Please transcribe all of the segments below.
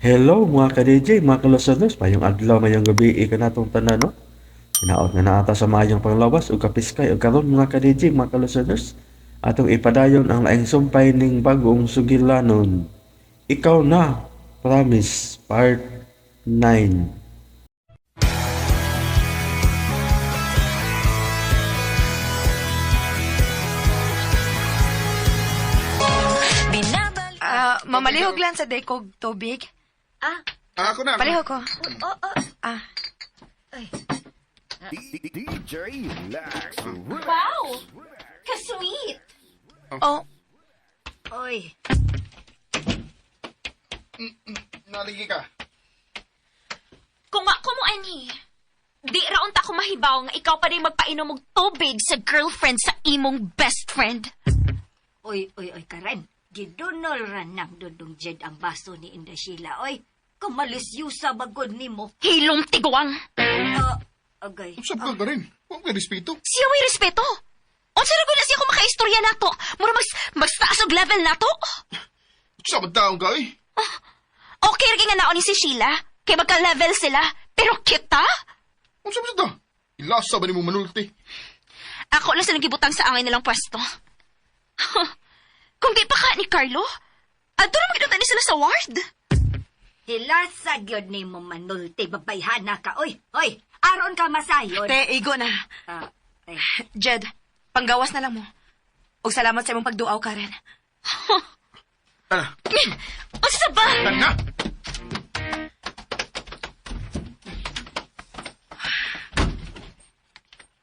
Hello mga ka-DJ, mga ka-listeners, mayong adlaw, mayong gabi, kanatong tanan, no? Hinaot nga naa ta sa maayong panglawas ug kapiskay ug karon mga ka-DJ, mga ka-listeners, atong ipadayon ang laing sumpay ning bag-ong sugilanon. Ikaw Na, Promise, Part 9. Ah, mamalihog lang sa dekog tubig. Ah, Ah, ako na. Palihog ko. Oo. Ah, DJ Lex Wow! Ka-sweet! Oh, Oy, Naligi ka. Kung ako mo ani, di raon ta ko mahibaw nga ikaw pa rin magpainom og tubig sa girlfriend sa imong best friend. Oy, oy, oy, Karen. Gidunol ra nang dudong Jed ang baso ni Inday Sheila, oy. Kamalisyusa bagod nimo. Hilom tiguang. Ah, agay. Usap ka ka rin. Huwag may respeto. Siya may respeto. Unsa ra gud na siya kung makaistorya nato? Mura mas magstaas og level nato. Usap ang taong ka, eh. Okay ra nga naon ni si Sheila, kay magka-level sila. Pero kita? Usap sa ta. Ilasa ba ni mo manulti? Ako lang sa nagibutang sa angay nilang pwesto. Kung di pa ka ni Carlo, adto ra magiduntan ni sila sa ward. Hilasa gyud nimo manulti babayhana ka, oy. Oy, aron ka masayon. Te, igo na. Ah, ay. Jed, panggawas na lang mo. Ug salamat sa imong pagduaw, Karen. Tara. Unsa ba? Tara.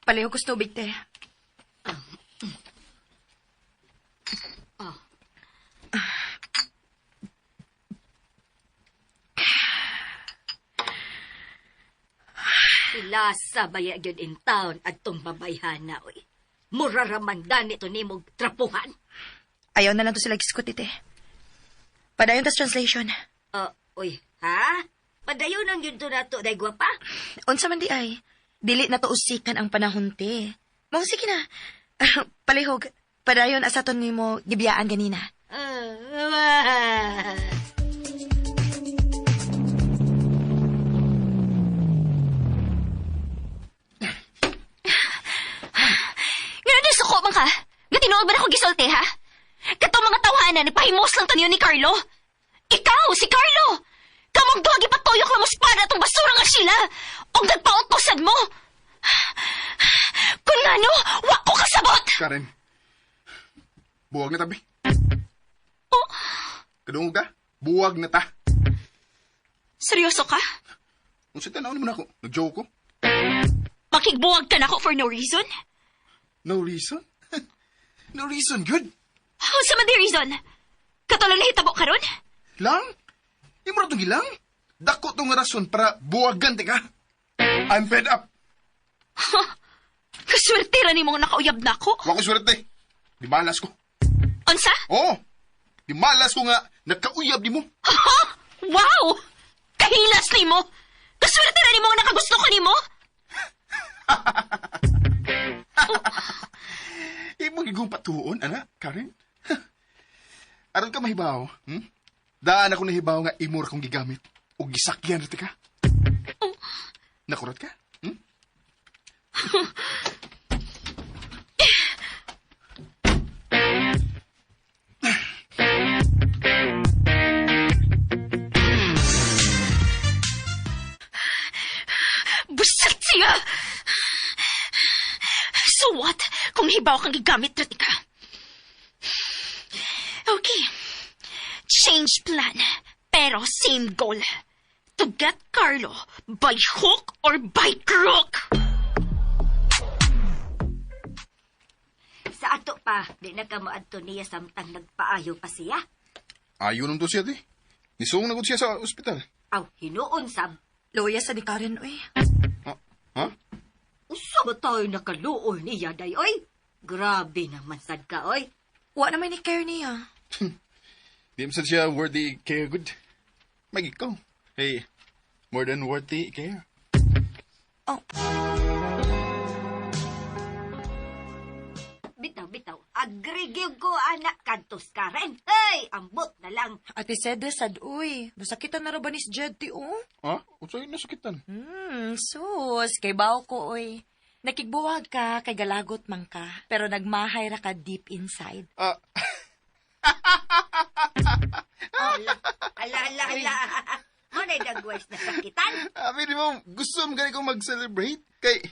Palihog ko sa tubig, te. Hilasa baya gyud in town adtong babayhana, oy. Mura ra man dani to nimo trapuhan. Ayaw na lang to sila giskuti, te. Padayon tas translation. Ah, oy, ha? Padayon ang gyud to nato day gwapa. Unsa man di ay, dili na to usikan ang panahon, te. Mong sige na. Palihog, padayon asa to nimo gibiyaan ganina. Ah, Nga na suko man ka. Nga tinuod ba na akong gisulti, ha? Katong mga tawanan, nagpahimos lang taniyo ni Carlo. Ikaw, si Carlo! Kamong duha gipatuyok lang mo espada atong basura nga sila! Og nagpautosad mo! Kung ngano, wa ko kasabot! Karen. Buwag na tabi. Oh, Kadungog ka? Buwag na ta. seryoso ka? Unsa tanaw ni mo na ako? Nag-joke ko? Makigbuwag ka na ako for no reason? No reason? No reason, good. Unsa man di reason? Katulad na hitabo karon? Lang? Imo ra tong gilang? Dako tong rason para buwagan ti ka. I'm fed up. Kaswerte ra nimo nga nakauyab na ako. Wa ko swerte. Di malas ko. Unsa? Oo. Di malas ko nga nagkauyab nimo. Ha? Wow! Kahilas nimo! Kaswerte ra nimo nga nakagusto ko nimo! Imo gigong patuon, ana, Karen. Aron ka mahibaw, Daan ako nahibaw nga imo ra kong gigamit. Og gisakyan ra ti ka. Nakurat ka? Busat siya! So what? Kung hibaw kang gigamit ra ka. Okay. Change plan. Pero same goal. To get Carlo by hook or by crook. Sa ato pa, di na ka moadto niya samtang nagpaayo pa siya. Ayo nang to siya, di. Nisung na gud siya sa ospital. Aw, hinuon sab. Luya sa ni Karen, uy. Ha? Ha? Usa ba tayo nakaluoy niya, day, oy? Grabe naman sad ka, oy. Wa na may ni care niya. Di man sad siya worthy care good. Mag ikaw. Hey, more than worthy care. Oh, Bitaw, bitaw. Agree gyud ko anak kadtos Karen. Hey, ambot na lang. Ate Sede, sad, uy. Nasakitan na ra ba ni si Jed, ti, oh? Ha? Unsay nasakitan? Sus, kay bao ko, oy. Nakigbuwag ka, kay galagot man ka, pero nagmahay ra ka deep inside. Ah, Ala, ala, ala, ala. Mo na dagwais na sakitan. Abi di mo, gusto mo gani kong mag-celebrate? Kay,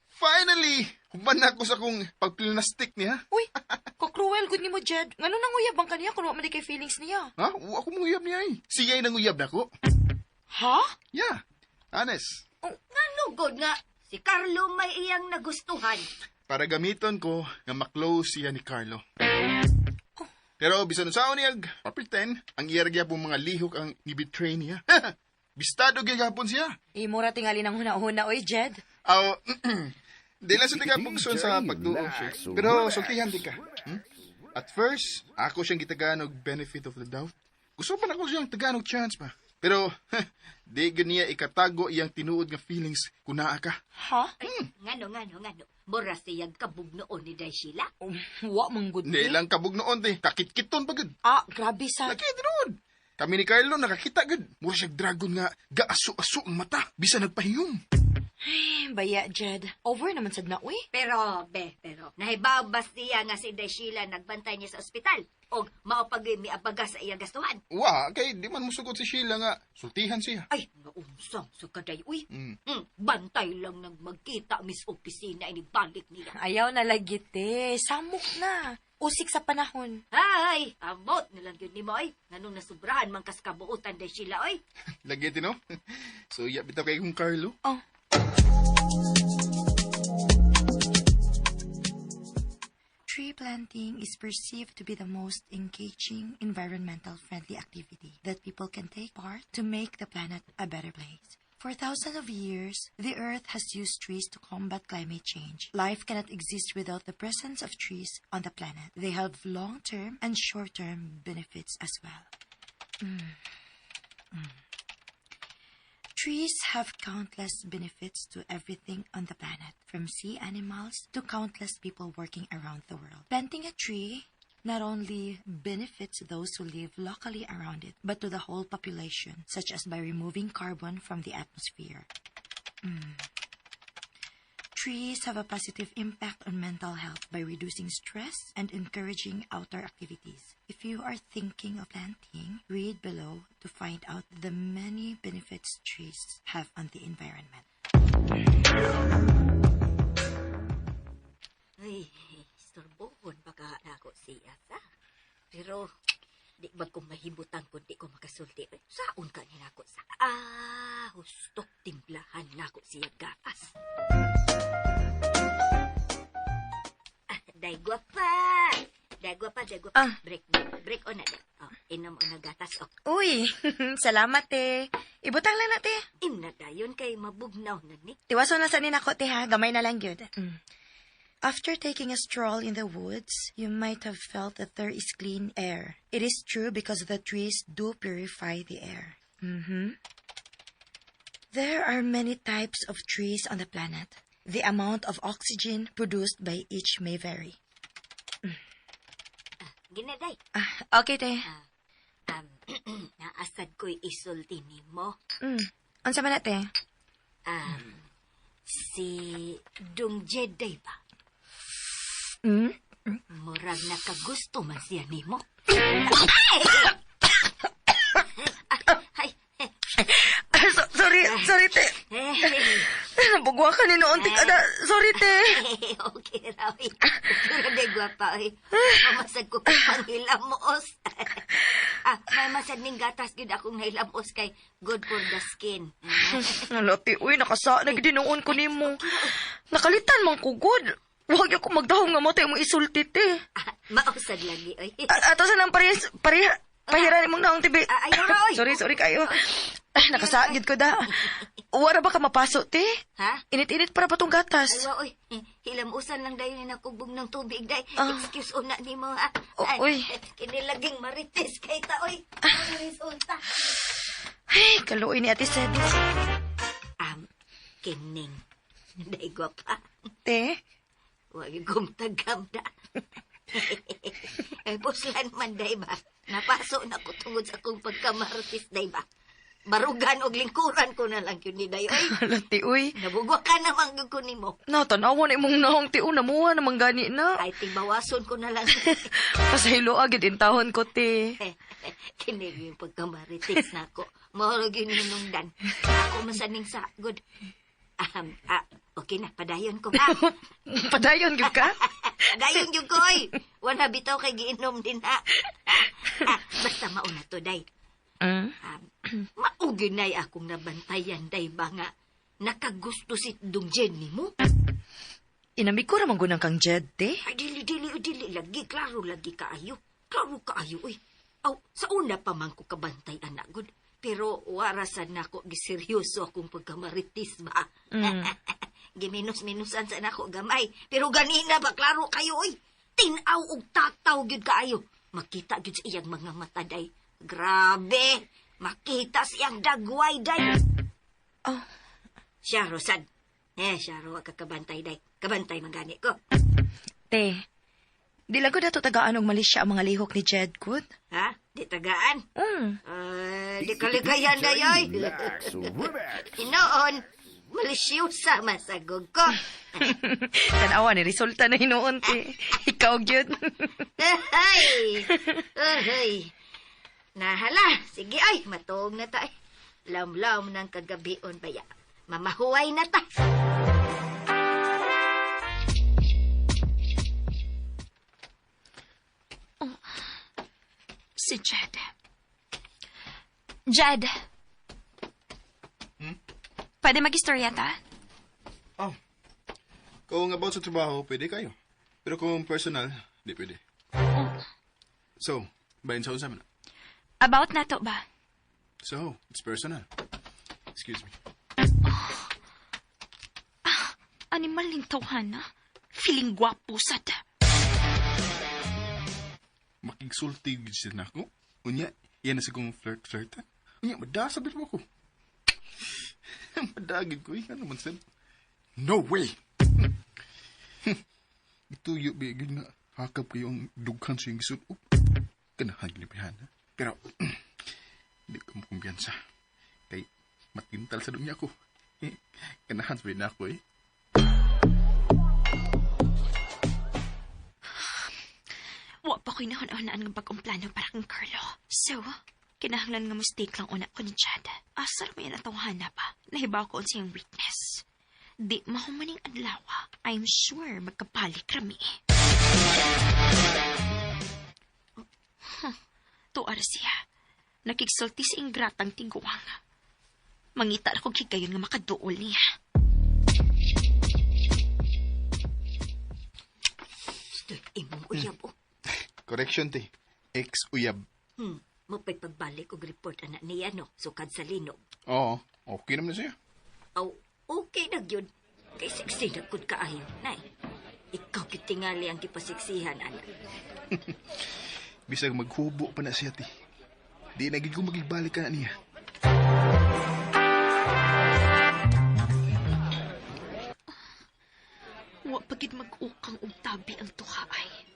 finally, human na ako sa akong pagplinastik niya. Uy, ka-cruel gud nimo, Jed. Ngano nang uyab ang kaniya kung wa man di kay feelings niya? Ha? Ako mong uyab niya eh. Siya ay nanguyab na ako. Ha? Yeah, honest. Nganugod nga, si Carlo may iyang nagustuhan. Para gamiton ko nga maklose siya ni Carlo. Pero bisan unsaon niya, pa-pretend, ang iya ra gyapon mga lihok ang ni-betray niya. Bistado gyapon siya. Imo ra tingali ng huna-huna, oy, Jed. Aw, di lang sa tika pugson sa pagduo siya. Pero sultihan di ka. At first, ako siyang gitagaan og benefit of the doubt. Gusto pa nako siyang tagaan og chance pa. Pero, di gyud niya ikatago iyang tinuod nga feelings kung naa ka. Ha? Ngano, ngano, ngano. Mura siyang kabugnoon ni Day Sheila. Oh, wa man gud. Di lang kabugnoon di, kakitkiton pa gud. Ah, grabe sa. Lagi tinuod. Kami ni Carlo nakakita gud. Mura siyang dragon nga gaaso-aso ang mata bisan nagpahiyom. Baya, Jed. Over naman sad na, uy. Pero, be, pero, nahibaw ba siya nga si Day Sheila nagbantay niya sa ospital? O mao pag miabaga sa iyang gastuhan? Wa, kay di man musugot si Sheila nga sultihan siya. Ay, naunsang sa kaday, uy. Bantay lang nang magkita mis opisina inibalik niya. Ayaw na lagi, te. Samok na. Usik sa panahon. Ay, amot na lang yun ni mo, ay. Nganong nasubrahan man kas kabuutan Day Sheila, oy. Lagi tino. So, iya bitaw kay kong Carlo. Oh. Tree planting is perceived to be the most engaging, environmental friendly activity that people can take part to make the planet a better place. For thousands of years, the Earth has used trees to combat climate change. Life cannot exist without the presence of trees on the planet. They have long term and short term benefits as well. Trees have countless benefits to everything on the planet, from sea animals to countless people working around the world. Planting a tree not only benefits those who live locally around it, but to the whole population, such as by removing carbon from the atmosphere. Trees have a positive impact on mental health by reducing stress and encouraging outdoor activities. If you are thinking of planting, read below to find out the many benefits trees have on the environment. Ay, istorbohon baka nako siya sa. Pero, di ba kung mahibutan kung di ko makasulti. Ay, saon ka ni nako sa? Ah, husto timplahan nako siya gatas. Ah, day gwapa. Day gwapa, day gwapa. Ah. Break, break, break on na. Day. Oh, inom on na gatas. Oh, Uy, salamat eh. Ibutang lang na te. im na dayon kay mabugnaw na ni. Tiwason na sa nako te ha, gamay na lang yun. After taking a stroll in the woods, you might have felt that there is clean air. It is true because the trees do purify the air. There are many types of trees on the planet. The amount of oxygen produced by each may vary. Ginaday. Ah, okay, te. Naasad ko'y isulti nimo. Unsa man na, te? Si Dung Jeday ba? Murag nakagusto man siya nimo. Ay! Ah, sorry, sorry, te. Nabugwa ka ni noon, te. Kada, sorry, te. Okay ra, oy. Okay ra, day, gwapa, oy. Mamasag ko kong panghilamos. Ah, may masad ning gatas gyud akong nahilamos kay good for the skin. Ala, te, uy, nakasa, nagdinoon ko nimo. Nakalitan man ko, good. Huwag ako magdahong nga mo tayo mo isulti, te. Ah, mausad lagi, oy. Ato sa nang parehas, pareha, pahira mong naong tibi. Ah, ayaw ra, oy. Sorry, sorry kayo. Ay, nakasagid ko da. Wala ba ka mapaso, te? Ha? Init-init para pa tong gatas. Ay, wa, oy. Hilamusan lang dayon ni nakubog ng tubig, day. Ah. Excuse una nimo, ha? Oh, Ay, oy. Kinilaging marites kay ta, oy. Ang resulta. Ay, kaluoy ni Ate Seth. Kining. Day, gwapa. Te? Wag kong tagam da. Eh, buslan man, day ba? Napaso na ko tungod sa akong pagkamartis, day ba? Barugan og lingkuran ko na lang yun ni day. Oy, Hala, ti, uy. nabugwa ka naman gyud ko nimo. Na, tanawa na imong naong, ti, una muha naman gani na. Ay, tigbawason ko na lang. Pasaylo agad intahon ko, ti. Kini yung pagkamarites na ako. Mahulog yun hinungdan. Ako masaning sagod. Okay na, padayon ko ha. Padayon, gyud ka? Padayon yun ko, oy. Wala bitaw kay giinom din ha. Basta mauna to, day. Mauginay akong nabantayan, day ba nga. Nakagusto si Dung Jenny mo? Inamig ko ramang gunang kang Jed, te. Ay, dili, dili, dili. Lagi, klaro, lagi kaayo. Klaro kaayo, uy. Aw, sa una pa man ko kabantay, anak, gud. Pero warasan na ko, giseryoso akong pagkamaritis ba? Giminos-minusan sa nako gamay. Pero ganina ba, klaro kayo, uy. Tinaw og tataw gyud kaayo. Makita gyud sa iyang mga mata, day. Grabe! Makita sa iyang dagway, day. Oh. Siya, Rosad. Eh, siya, ro, kakabantay, day. Kabantay man gani ko. Te, di lang ko dato tagaan og mali siya ang mga lihok ni Jed, good? Ha? Di tagaan? Di kaligayan DJ dayoy. Lax Remix. Hinoon, malisyosa masagog ko. Tanawa ni resulta na hinuon, te. Ikaw, gyud. Ay! Ay! Nahala, sige ay, matuog na ta. Ay. Lamlam ng kagabion baya. Mamahuway na ta. Si Jed. Jed! Pwede mag-istorya ta? Oh. Kung about sa trabaho, pwede kayo. Pero kung personal, di pwede. So, bayin sa unsa man na? About na to ba? So, it's personal. Excuse me. Animal ning tawhana. Feeling gwapo sad. Makigsulti gid siya nako. Unya, yan na sa kong flirt-flirtan. Unya, madasabit mo ko. Madagid ko, eh. Ano man sad? No way! Ituyo, bigid nga. Hakap kayo ang dughan sa iyong gisuot. Kanahan ginipihan, ha? Pero, di ko makumpiyansa. Kay, matintal sa dunya ko. Kanahan sabihin na ako, eh. Wa pa ko'y nahun-hunaan ng bagong plano para kang Carlo. So, kinahanglan nga mistake lang una ko ni Chad. Asar mo yan atawhana pa. Nahibaw ko unsa iyang weakness. Di mahumaning adlaw. I'm sure magkabalik rami. Huh, tuar siya. Nakigsulti sa ingratang tiguang. Mangita na kong higayon nga makaduol niya. Stoy, imong uyab, oh. Correction, te. Ex-uyab. Mapay pagbalik og report anak niya, no? Sukad sa linog. Oo, okay naman na siya. Aw, okay na gyud. Kay sexy na gud kaayo, nay. Ikaw gyud tingali ang gipasiksihan, anak. Bisag maghubo pa na siya, te. Di na gid ko magigbalik ka na niya. Wa pagid mag-ukang og tabi ang tuhaay.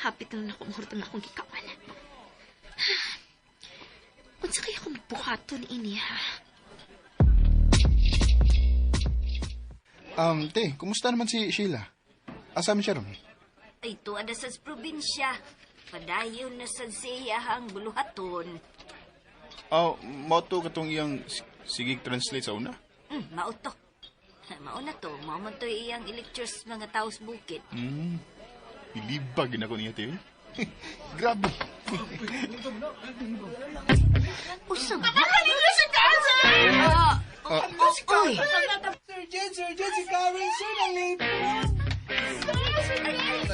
Hapit na lang ako mahurot ang akong gikawan. Unsa kaya akong buhaton ini, ha? Te, kumusta naman si Sheila? Asa man siya ron? Ay, tuwa na sa probinsya. Padayon na sa siya ang buluhaton. Oh, mo to katong iyang sige translate sa una? Mao to. Mao na to. Mao man to iyang i-lectures mga tao sa bukid. Ilibag na ko niya, te. Grabe. Usa man. Si Karen! Uy! Sir Jed, Sir Jed, si Karen, sir, nang-late.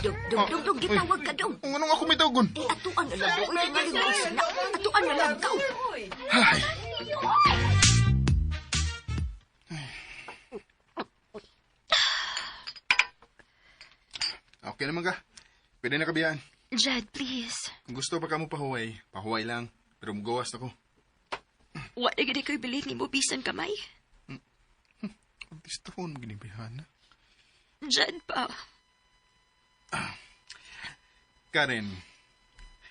Dong, dong, dong, dong, gitawag ka dong. Kung anong ako may tawagon? Eh, atuan na lang dong. Uy, tingali mo sila. Atuan na lang ka. Ay. Okay naman ka. Pwede na kabiyaan. Jed, please. Kung gusto pa ka mo pahuway, pahuway lang. Pero mugawas na ko. Wa na gid ko'y bilin nimo bisan kamay. Gusto ko mo ginibihan. Jed pa. Karen,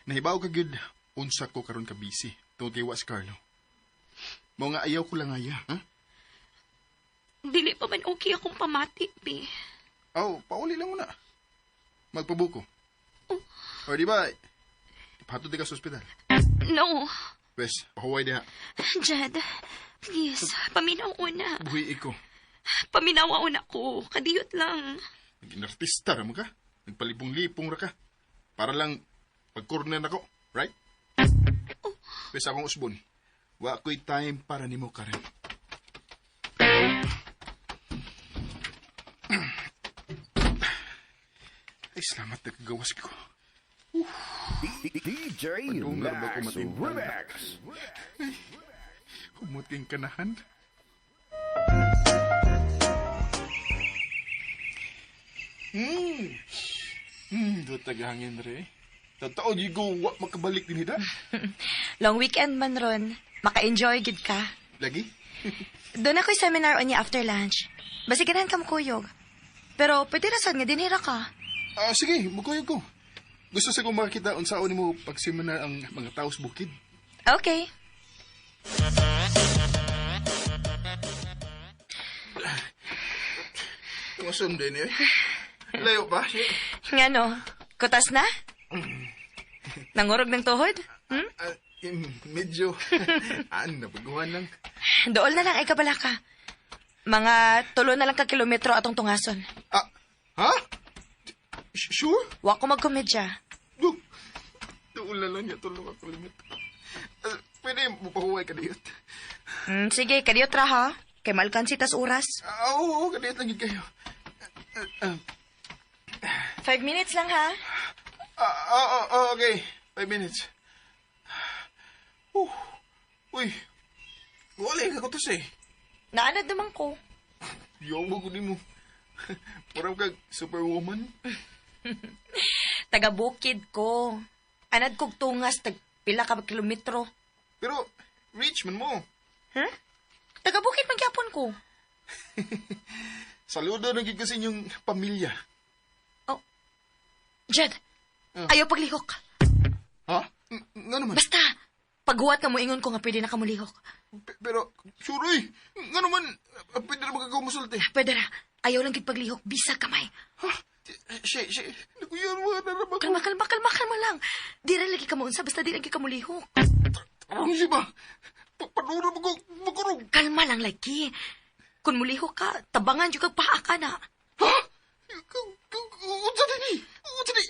nahibaw ka gud unsa ko karon ka busy tungod kay wa si Carlo. Mao nga ayaw ko lang aya, ha? Dili pa man okay akong pamati, be. Aw, pauli lang una. Magpabuko. O di ba, ipatod di ka sa ospital. No. Wes, pahuway diha. Jed, please, paminaw una. Buhi ko. Paminaw una ko. Kadiyot lang. Nag-inartista ra mo ka. Nagpalipong-lipong ra ka. Para lang pag-corner nako, right? Wes, akong usbon. Wa ko'y time para nimo Karen. Ay, salamat nagkagawas ko. DJ Padung na ba ko Max matimpang? Remix. Humuting kanahan. Hmm. Doon tagahangin re. Totoo, di ko wa makabalik din hida. Long weekend man ron. Maka-enjoy gid ka. Lagi? Doon ako'y seminar on after lunch. Basi ganahan ka mukuyog. Pero pwede ra sad nga dinhira ka. Ah, sige, mukuyog ko. Gusto sa kong makakita unsaon nimo pag-seminar ang mga tao sa bukid. Okay. Tungasom din eh. Layo pa? Nga no, kutas na? Nangurog ng tuhod? Hmm? Ah, medyo. An, nabaguhan lang. Dool na lang ay kabala ka. Mga tulo na lang ka kilometro atong tungason. Ah, ha? Sure? Wa ko magkomedya. Du, doon na lang niya tulong ako limit. Ah, pwede mo pahuway ka diyot. Sige, kadiyot ra ha. Kay malkansi tas oras. Ah, oo, oo, kadiyot lang yun kayo. 5 minutes lang ha. Ah, okay. 5 minutes. Uy, wala ka ko eh. Naanad naman ko. Yaw mo ko mo. Parang kag superwoman. Taga bukid ko. Anad kog tungas tag pila ka kilometro. Pero, rich man mo. Huh? Taga bukid man gyapon ko. Saludo na gid kasi inyong pamilya. Oh. Jed, ayaw paglihok. Ha? Nga naman? Basta, paghuwat ka mo ingon ko nga pwede na ka mulihok. Pero, sure eh. Nga naman, pwede na magkakamusulti. Pwede ra. Ayaw lang gid paglihok, bisa kamay. Ha? She, she, naku yun, mga narama ko. Kalma, kalma, kalma, kalma lang. Di ra lagi ka mounsa, basta di lagi ka mulihok. Tarong siya ba? Paano mo ko makurog? Kalma lang lagi. Kung mulihok ka, tabangan jud kag paa ka na. Ha? Unsa ni? Unsa ni?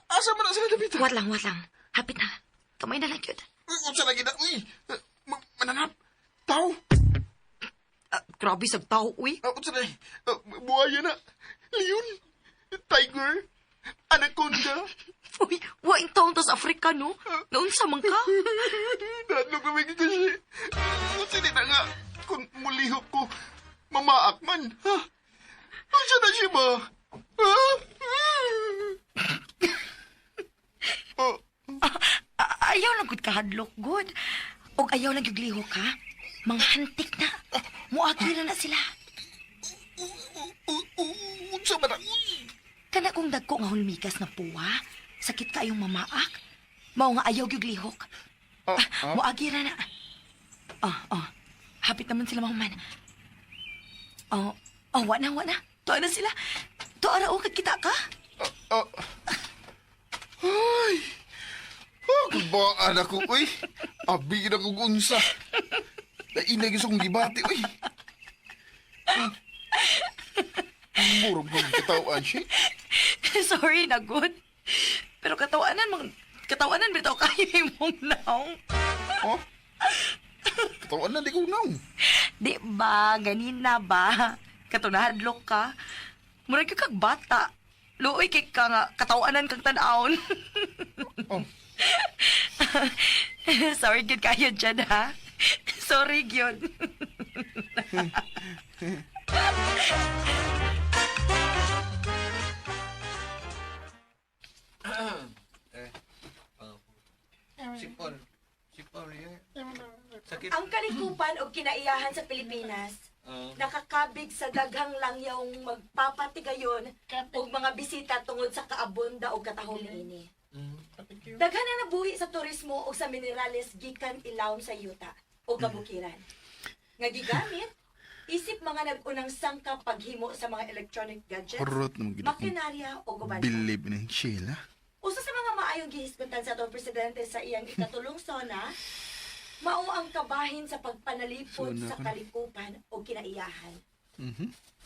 Asa man na sila dapita? Wat lang, wat lang. Hapit na. Kamay na lang yun. Unsa lagi na? Uy, mananap. Tao. Ah, grabe sa tao, uy. Ah, unsa na? Buhaya na. Leon. Tiger. Anaconda. Uy, waing taon to sa Afrika, no? Naunsa man ka? Dadlo kami kasi. Unsa ni na nga? Kung mulihok ko, mamaak man. Ha? Unsa na siya ba? Ha? Oh, Ayaw lang gud kahadlok, good. Og ayaw lang gyud lihok, ha? Mga hantik na. Muagi na na sila. Unsa ba na? Kana kung dagko nga hulmigas na puwa, sakit kaayong mamaak. Mao nga ayaw gyud lihok. Ah, Ah, muagi ra na. Oh. Hapit naman sila mahuman. Oh, wa na, wa na. Tuwa na sila. Tuwa ra o, kagkita ka. Ah. Ay. Oh, kabaan ako, uy. Abi na kong unsa. Nainag sa kong gibati, uy. Murag kong katawan, siya. Sorry na, good. Pero katawanan, mang, katawanan bitaw kayo imong naong. Oh? Katawan na, di ko naong. Di ba, ganina ba? Katunahadlok ka. Murag kag bata. Luoy kay ka nga, katawanan kang tan-awon. Oh. Sorry gyud kayo dyan, ha? Sorry gyud. Sipon. Sipon. Sakit. Ang kalikupan o kinaiyahan sa Pilipinas Nakakabig sa daghang langyawng magpapatigayon og mga bisita tungod sa kaabunda og katahom niini. Daghan na nabuhi sa turismo og sa minerales gikan ilawom sa yuta o kabukiran. Nga gigamit isip mga nag-unang sangkap paghimo sa mga electronic gadgets, Hurot naman gid akong makinarya o uban pa. Bilib ni Sheila. Usa sa mga maayong gihisgutan sa atong presidente sa iyang ikatulong sona, mao ang kabahin sa pagpanalipod Sona sa ko na. kalikupan o kinaiyahan.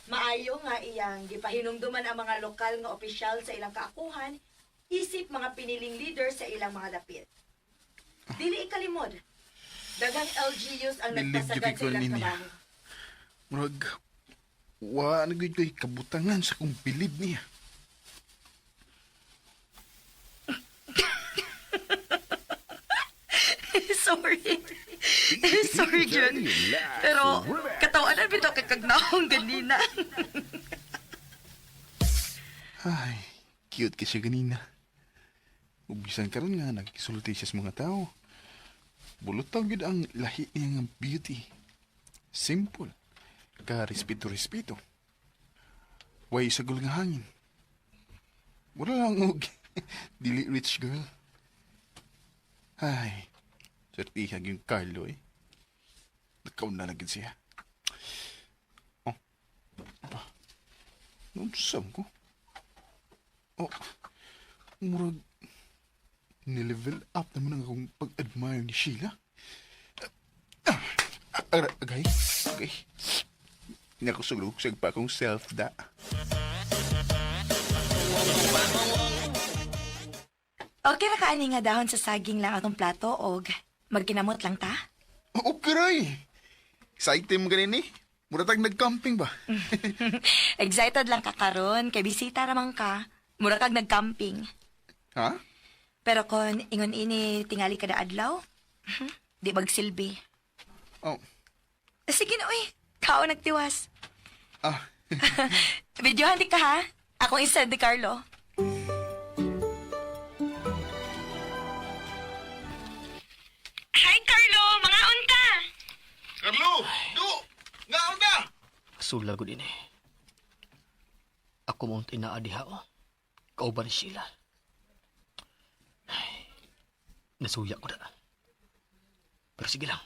Maayo nga iyang gipahinumduman ang mga lokal nga opisyal sa ilang kaakuhan, isip mga piniling leader sa ilang mga dapit. Dili ikalimod. Daghang LGUs ang Bilib nagpasagad gyud sa ko ilang niya. trabaho. Murag, wa na gyud ko'y kabutangan sa kong bilib niya. Sorry. Sorry, Jun. Pero katawanan bitaw kay kagnaong ganina. Ay, cute ka siya ganina. Ubisan karon nga, nagkisulti siya sa mga tao. Bulutaw gyud ang lahi niya nga beauty. Simple. Ka-respeto-respeto. Way sagol nga hangin. Wala lang og dili rich girl. Ay, sertiha yung Carlo eh. Nakauna na gyud siya. Oh. Ah. Naunsa ko? Oh, murag nilevel up naman ang akong pag-admire ni Sheila. Ah, ah, agay, agay. Nakusog-lusog pa akong self-da. Okay ra kaani nga dahon sa saging lang atong plato og magkinamot lang ta. Okay, Roy. Excited mo ganin eh. Mura tag nag-camping ba? Excited lang ka karon kay bisita ra man ka. Mura kag nagcamping. Ha? Pero kon ingon ini tingali kada adlaw, di magsilbi. Oh, Sige na uy, kao nagtiwas. ah. Videohan di ka ha. Akong isend ni Carlo. Hi Carlo, mga unta. Carlo! Du! Nga na! Sula gud ini. Ako mo tinaa diha o. Kauban ni Sheila. Ay, nasuya ko na. Pero sige lang.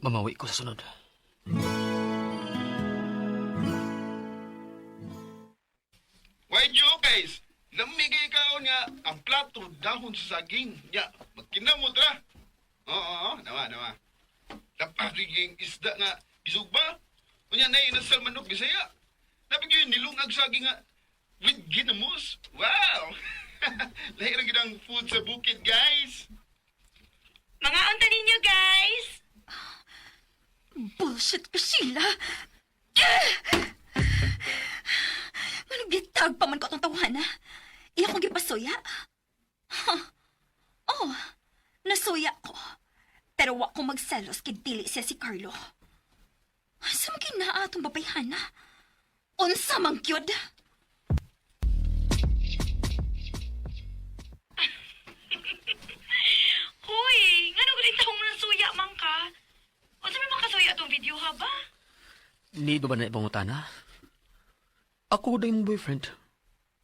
Mamawi ko sa sunod. Why joke, guys? Lamigay ka nga ang plato dahon sa saging. Ya, magkinamot ra. Oo, oo, nawa, nawa. Napagiging isda nga gisugba. Unya na inasal manok Bisaya. Napag yun nilungag saging nga with ginamos. Wow! Lahi ra gyud ang food sa bukid, guys. Mga unta ninyo guys. Bullshit ka, Sheila! Anong gitag pa man ko atong tawhana? Iya kong gipasuya? Huh. Oh, nasuya ko. Pero wa ko magselos kay dili siya si Carlo. Sa man kinaa atong babayhana? Unsa man gyud? Hoy, ngano galing taong nasuya man ka? Unsa may makasuya atong video ha ba? Ni ba na ipangutana? Ako na imong boyfriend.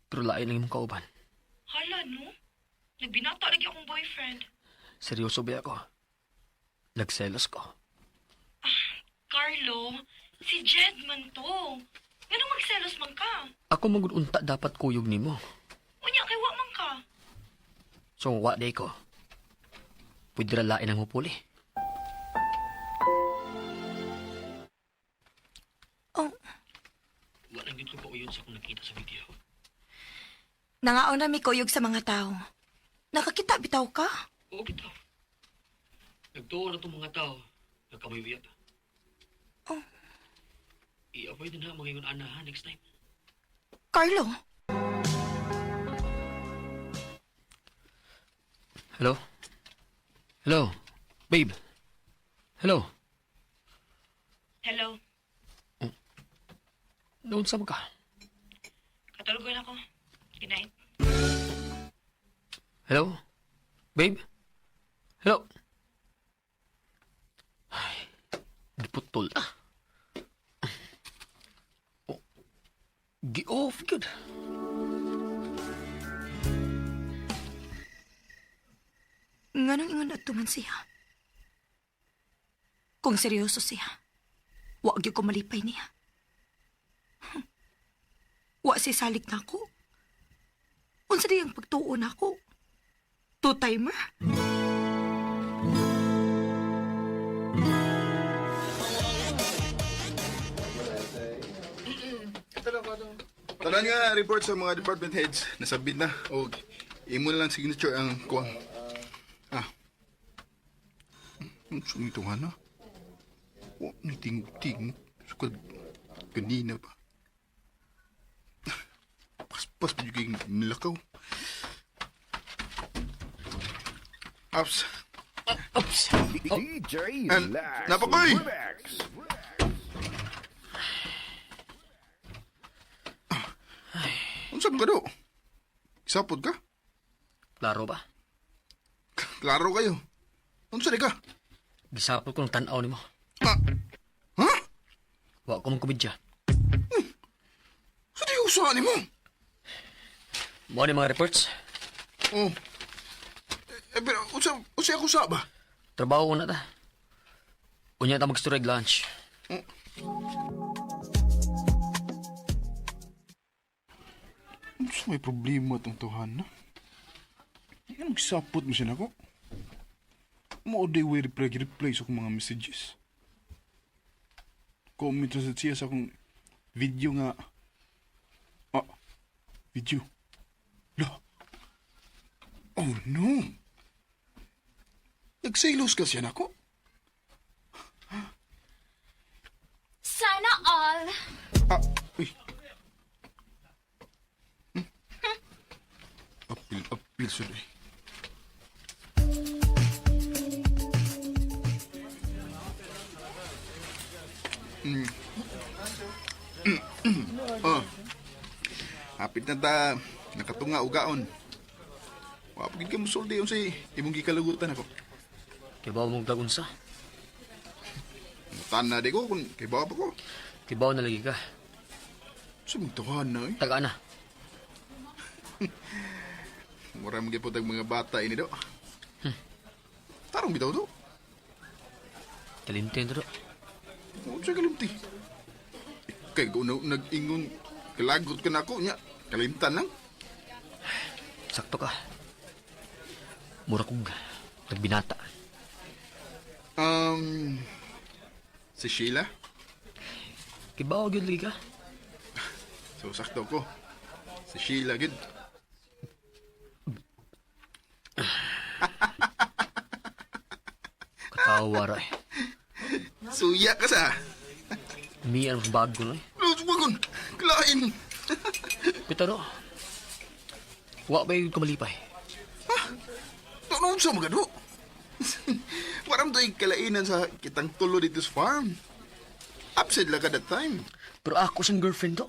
Pero lain ang imong kauban. Hala no. Nagbinata lagi akong boyfriend. Seryoso ba ako? Nagselos ko. Carlo, si Jed man to. Ngano magselos man ka? Ako magud unta dapat kuyog nimo. Unya kay wa man ka. So wa day ko. Pwede ra lain ang hupuli. Oh, Wala gyud ko pauyon sa akong nakita sa video. nangaon na mi kuyog sa mga tao. Nakakita bitaw ka? Oo, bitaw. Nagtuo na itong mga tao. Nagkamoy uyab. Oh. I-avoid na mga ingon ana ha next time. Carlo, Hello? Hello? Babe? Hello? Hello. Noon sa ka? Katulugan ako. Good night. Hello? Babe? Hello? Ay, diputol ah. Off good. Nganong ingon adto man siya? Kung seryoso siya, wa gyud ko malipay niya. Wa siya salig nako. Unsa di ang pagtuo nako? Two-timer? Tanan nga report sa mga department heads, nasabit na. O, imo na lang signature ang kuwang. Ah. Ang sumituhan na. Wa ni ting-ting. Sukad kanina pa. Paspas pa yung nilakaw. Ups. Oops. DJ And Lax napakoy! Remix. Unsa man ka do? Isapod ka? Klaro ba? Klaro kayo. Unsa di ka? Gisapot ko ng tanaw nimo. Ah. Ha? Wa ko mong komedya. Sa di usahan nimo? Mao ni mga reports. Oh. Eh, pero unsa unsa ako sa ba? Trabaho na ta. Unya ta magstureg lunch. Unsa may problema tong tuhan na? Anong sapot mo siya nako? Mo day way reply reply sa akong mga messages. Comment sa siya sa akong video nga. Ah, video. Lo. Oh no. Nagselos ka siya nako? Sana all. Ah, uy. Apil, apil sudah. Eh. Oh. Hapit na ta nakatunga ugaon. Wa pagid ka musulti unsay imong gikalagutan ako. Kay bawo mong dagunsa. Mutan na di ko kung kay bawa pa ko. Kay bawo na lagi ka. Sa mong tuhan na eh. Taga na. Mura man gyud mga bata ini do. Tarong bitaw do. Kalimtin to. Unsa kalimti? Kay kuno nag-ingon kalagot ka nako nya. Kalimtan lang. Sakto ka. Mura kong nagbinata. Si Sheila. Kay bawo gyud lagi ka. So sakto ko. Si Sheila gid. Katawa ra eh. Suya ka sa. Miyan ang bago no eh. Lutuwagon. Kalain. Pero wa ba yung kumalipay? Tanong sa mga do. Waram to'y kalainan sa kitang tulo dito sa farm. Absent lang ka that time. Pero ako siyang girlfriend to.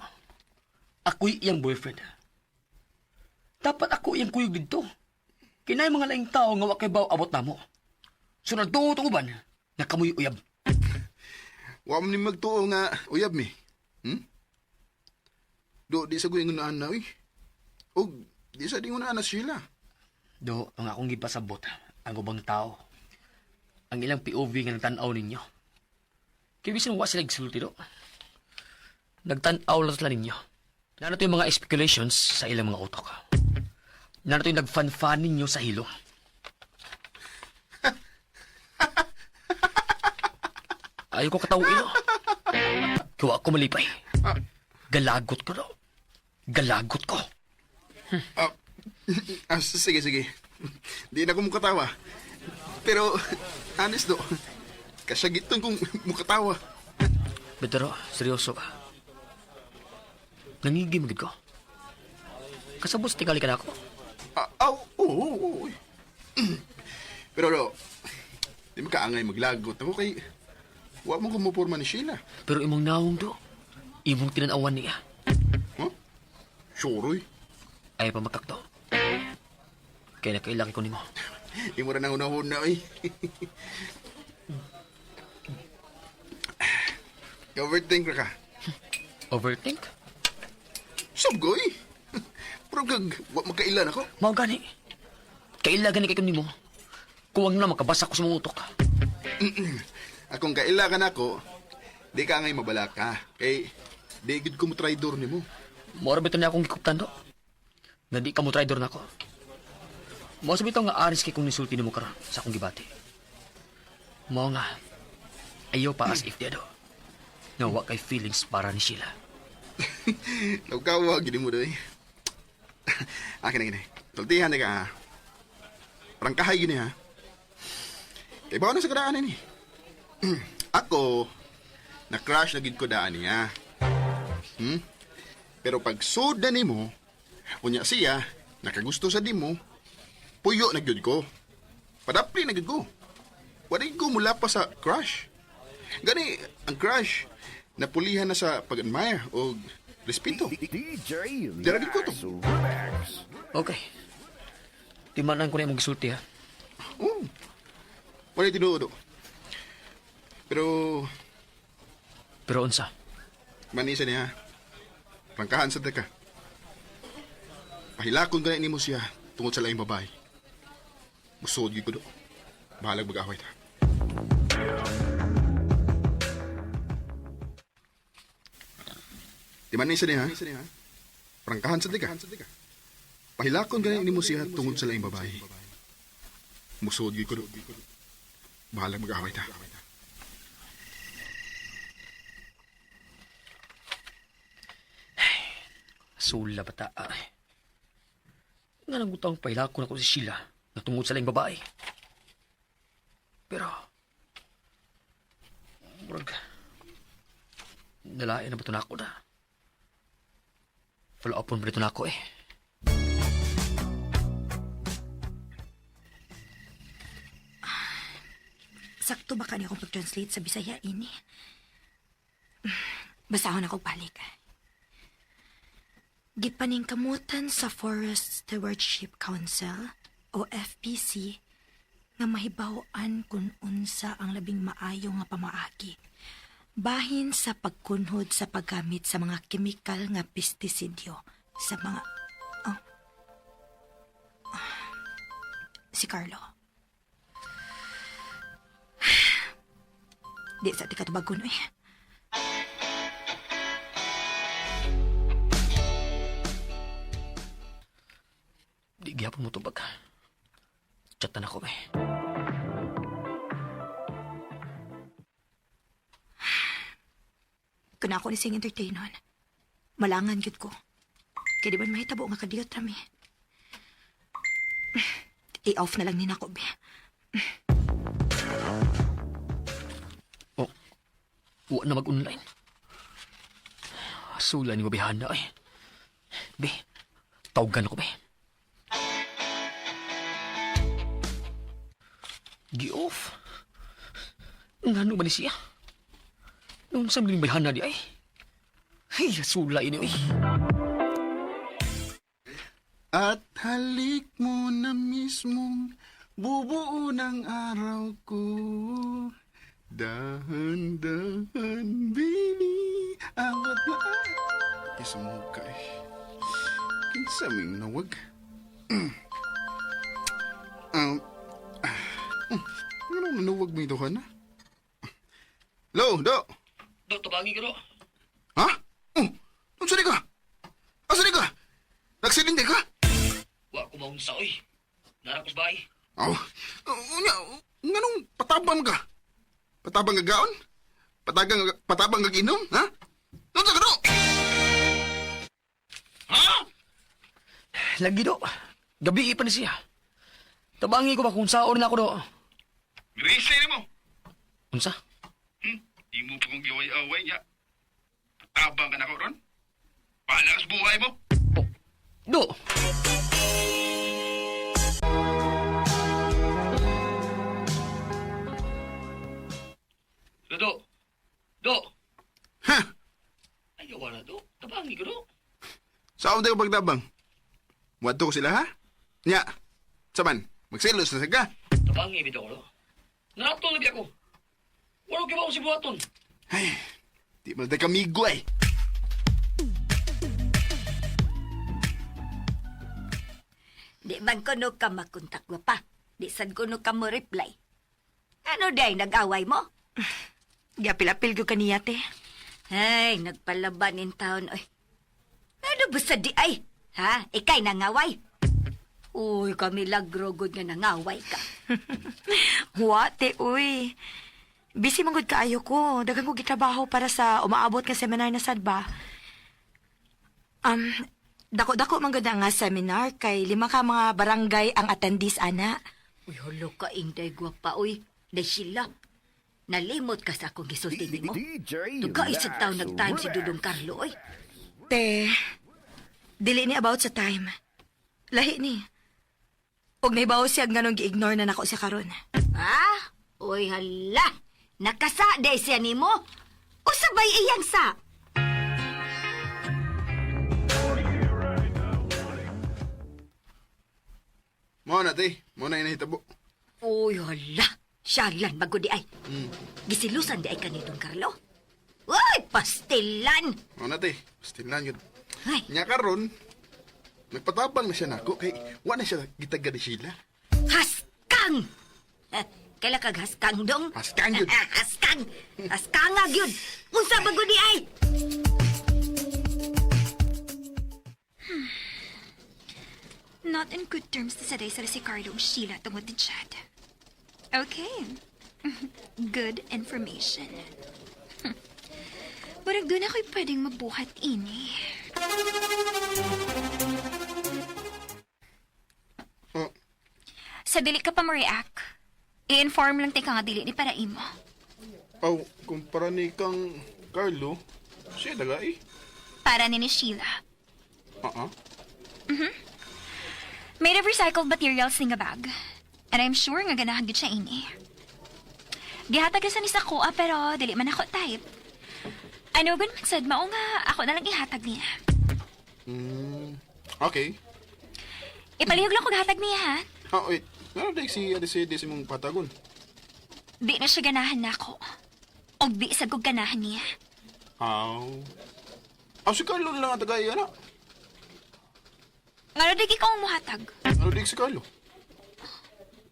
Ako'y iyang boyfriend. Dapat ako iyang kuyog dito. Kinay mga laing tao nga wa kay baw abot namo. So nagtuo tong uban, nga kamoy uyab. Wa man ni magtuo nga uyab mi. Hmm? Do di sa guingon na uy. Og di sa dingon na sila. Do, ang akong gipasabot, ang ubang tao. Ang ilang POV nga nagtan-aw ninyo. Kaya bisan wa sila gisulti do. Nagtan-aw lang sila ninyo. Nanato yung mga speculations sa ilang mga utok. Nanato yung nagfanfan ninyo sa hilo. Ayaw ko katawin, no? Kuha ko malipay. Galagot ko, do. Galagot ko. Ah, ah, sige, sige. Di na ko mukatawa. Pero, honest do, kasagiton kong mukatawa. Bedro, seryoso ka. Nangigim gid ko. Kasabos tingali ka na ako. Ah, aw, oo, oo, oo. Pero do, di makaangay maglagot ako kay wa mo kumuporma ni Sheila. Pero imong nawong do, imong tinanawan niya. Huh? Sure, oy. Ay pa makakto. Kaya nakailaki ko nimo. Imo ra nang unahon na, oy. Overthink ra ka. Overthink? Sabgoy. Pero kag, wa makailan ako. Mao gani. Kaila gani kay ko nimo. Kuwang na makabasa ko sa mga utok. Akong kaila ka nako, di ka ngay mabala ka. Kay, di gid ko mo traidor nimo. Mao ra bitaw niya akong gikuptan do. Nga di ka mo traidor nako. Mao sa bitaw nga aris kay kung nisulti nimo karon sa akong gibati. Mao nga ayaw pa as if di do. Nga wa kay feelings para ni Sheila. Lawkawa, gini mo doy. Akin na gini. Tultihan na ka ha. Prangkahay gini ha. Kay bawa na sa kadaan ini. Ako, na-crush na gid ko daan niya. Hmm? Pero pag sud na nimo, unya siya, nakagusto sa dimo, puyo na gyud ko. Padapli na gyud ko. Wala ko mula pa sa crush. Gani, ang crush, napulihan na sa pag-admire o respeto. DJ Dara gid ko to. Lax Remix. Okay. Timanan ko na imong gisulti ha. Oo. Wala tinuod. Pero, Pero unsa? manisa niya. Prangkahan sa ka. Pahilakon ka na nimo siya tungod sa laing babae. Musod gyud ko do. Bahalag mag-away ta. Di manisa niya, ha? Prangkahan sa ka. Pahilakon ka na nimo siya tungod sa laing babae. Musod gyud ko do. Bahalag mag-away ta. Sula bata ay. Nga nang butang pahilakon ako si Sheila na tungod sa laing babae. Pero murag nalain na ba ito na ako na? Follow up on ba ito na ako eh. Sakto ba kani akong pag-translate sa Bisaya ini? Basahon ako balik. Gipaningkamutan sa Forest Stewardship Council o FPC nga mahibaw-an kung unsa ang labing maayo nga pamaagi bahin sa pagkunhod sa paggamit sa mga kemikal nga pestisidyo sa mga oh. Si Carlo. Di sa ti katubagon eh. Di gihapon mo tubag. Chatan ako eh. Kuna ako ni sing entertainon. Malangan gyud ko. Kaya di ba mahitabo nga kadiyot rami. I-off na lang ni nako, be. Oh, wa na mag-online. Sula ni mabihana eh. Be, tawagan ako be. Gi-off. Ngano ba ni siya? Nung sa mga bayhana di ay. Ay, sula ini oy. At halik mo na mismong bubuo ng araw ko. Dahan-dahan, baby, awat na. Isang ka eh. Kinsa ming nawag. Ano nanuwag mo ito ka na? Lo, do! Do, tabangi ka do. Ha? Oh, unsa di ka? Asa di ka? Nagsilindi ka? Wa ko maunsa oy. Nara ko sa bahay. Aw, unya, nganong patabang ka? Patabang ka gaon? Patagang, patabang ka inom, ha? Unsa ka do? Ha? Lagi do. Gabi pa ni siya. Tabangi ko ba kung saon na ako do. Mirisa mo. Unsa? Imo pa kong giway-away niya. Patabang ka na ko ron? Palas buhay mo. Oh, do. Do, do. Do. Ha? Ayaw na do. Tabangi ko do. Saan tayo pagtabang? Wadto ko sila, ha? Nya, saman, magselos na sa ka. Tabangi bitaw ko do. Naratol na biya ko. Wala ko ba akong sibuhaton? Ay, di man tayo kamigo eh. Di man kuno ka makontak pa. Di sad kuno ka mo reply. Ano day nag-away mo? Giapil-apil gyud kaniya, te. Ay, nagpalaban in taon, oy. Ano ba sa di ay? Ha? Ikay nangaway? Uy, kami lagrogod nga nangaway ka. Wa, te, uy. Busy man gud kaayo ko. Daghan ko gitrabaho para sa umaabot nga seminar na sad ba. Um, dako-dako man gud ang nga seminar kay lima ka mga barangay ang attendees ana. Uy, hulo ka, inday gwapa, uy. Day sila. Nalimot ka sa akong gisulti nimo. DJ Tuga isang taon Max nag-time si Remix. Dudong Carlo, oy. Te, dili ni about sa time. Lahi ni. Og nahibaw siya nganong gi-ignore na nako siya karon. Ah? Uy, hala. Nakasa, day siya nimo. Usabay iyang sa. Mo na, te. Mo na inahitabo. Uy, hala. Siyalan, magudi ay. Gisilusan di ay kanitong Carlo. Uy, pastilan! Mo na, te. Pastilan yun. Ay, Nya karon, nagpatabang na siya nako kay wa na siya gitagad ni Sheila. haskang! Eh, kaila kag haskang dong? Haskang yun. Haskang! Haskangag yun! Unsa ba gudi ay? Not in good terms na saday sa si Carlo ug Sheila tungod ni Chad. Okay. Good information. Murag doon ako'y pwedeng mabuhat ini. Oh, Sa dili ka pa mo-react, i-inform lang tay ka nga dili ni para imo. aw, kumpara ni kang Carlo, siya daga eh. Para ni Sheila. Ah, ah. Made of recycled materials ni nga bag. And I'm sure nga ganahan gid siya ini. Gihatag sa ni sa kuha pero dili man ako type. Ano gun man sad mao nga ako na lang ihatag niya. Okay. Ipalihog lang kog hatag niya ha. Ah, wait. Meron din si Adesede si mong patagon. Di na siya ganahan nako. Og di sad kog ganahan niya. Aw. Aw, si Carlo na lang ang tagay, ano? Ngano di ikaw ang muhatag? Ano din si Carlo?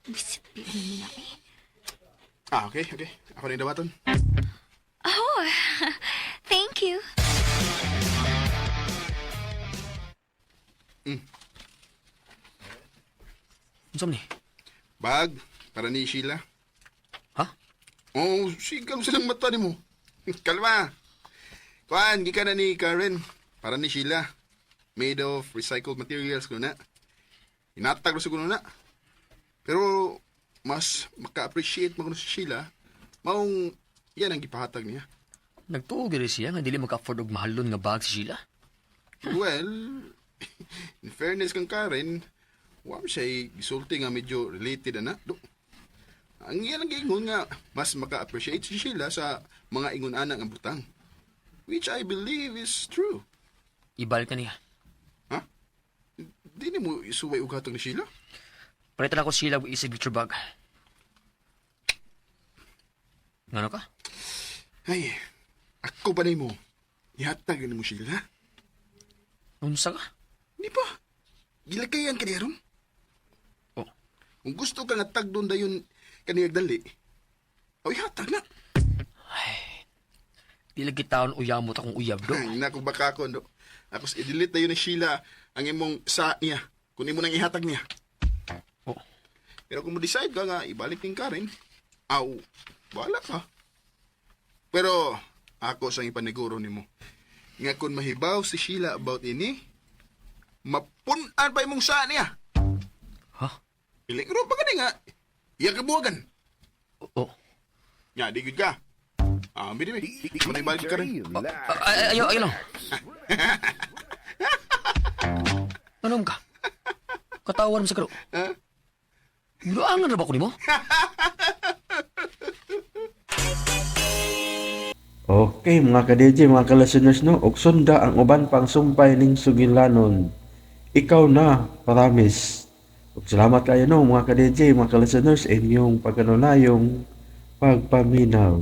Disiplina niya eh. Ah, okay, okay. Ako na yung dawaton. Oh, thank you. Unsa man ni? Bag, para ni Sheila. Ha? Oh, sigaw silang mata ni mo. Kalma. Kuan, gikan na ni Karen. Para ni Sheila. Made of recycled materials ko na. Inatag ro siguro na. Pero mas maka-appreciate mo kuno si Sheila. Maong yan ang gipahatag niya. Nagtuo gyud siya nga dili maka-afford og mahalon nga bag si Sheila. Well, in fairness kang Karen, wa man siya gisulti nga medyo related ana. Do. Ang iya lang giingon nga mas maka-appreciate si Sheila sa mga ingon ana nga butang. Which I believe is true. Ibalik na niya. Ha? Di ni mo isuway og hatag ni Sheila? Palitan ako Sheila og i-signature bag. Ngano ka? Ay, ako pa nimo. Ihatag ni mo Sheila. Unsa ka? Di pa. Gilakayan ka niya ron. Oh, Kung gusto ka nga tagdon dayon kaniyag dali, o ihatag na. di lagi taon uyamot akong uyab do. Ay, naku baka ako, no. Ako, i-delete na yun ni Sheila ang imong sa niya. Kung imo nang ihatag niya. Oh, Pero kung mo-decide ka nga, ibalik ning Karen, aw, bahala ka. Pero, ako sa ipaniguro nimo. Nga kung mahibaw si Sheila about ini, mapun-an pa imong sa niya. ha? Piligro pa ka nga, iya kabuwagan. Oh. Nga, di gud ka. Ah, bili, bili. Kung ibalik ka rin. DJ Max Ay, ay, ayaw, ayaw lang. Ano ka? Katawan mo sa karo. Ha? Buangan na ba ko nimo? Okay mga ka-DJ, mga ka-listeners no, og sunda ang uban pang sumpay ning sugilanon. Ikaw na, promise. Ug salamat kayo no mga ka-DJ, mga ka-listeners inyong pagkanunayong pagpaminaw.